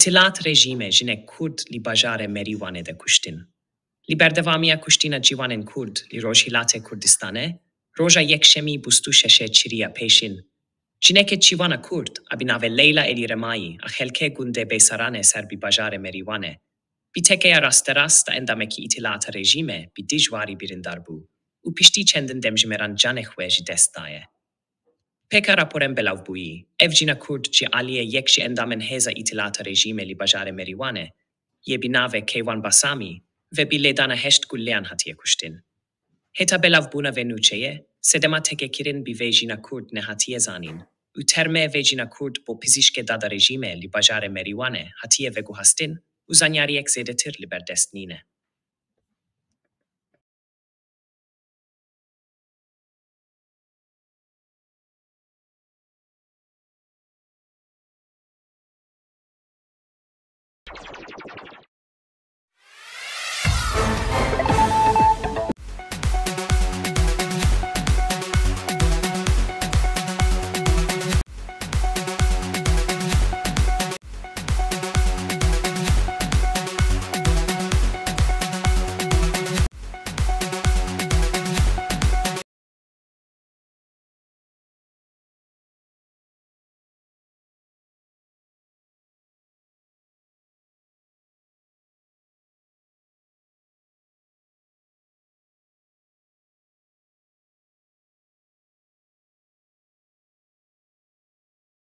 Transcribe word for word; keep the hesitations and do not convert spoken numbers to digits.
Îtilat rejîme jinek Kurd li bajarê Merîwanê de kuştin. Li berdewamiya kuştina ciwanên Kurd li Rojhilatê Kurdistanê, roja Yekşemî bîst û şeşê çiriya pêşîn, jinekê ciwana Kurd a bi navê Leyla Elî Remayî a xelkê gundê Beysaranê ser bi bajarê Merîwanê, bi tekeya rasterast a endamekî îtilata rejîme bi dijwarî birîndar bû û piştî çendin demjimêran canê xwe ji dest daye. Pêka raporên belavbûyî, ev cîna Kurd ji aliyê yek ji endamên hêza îtilata rejîme li bajarê Merîwanê, yê bi navê Keywan Basamî, ve bi lêdana heşt gulleyan hatiye kuştin. Heta belavbûna vê nûçeyê, sedema tekekirin bi vê cîna Kurd nehatiye zanîn û termê vê cîna Kurd bo pizîşkê dada rejîme li bajarê Merîwanê hatiye veguhastin û zanyariyek zêdetir li ber dest nîne.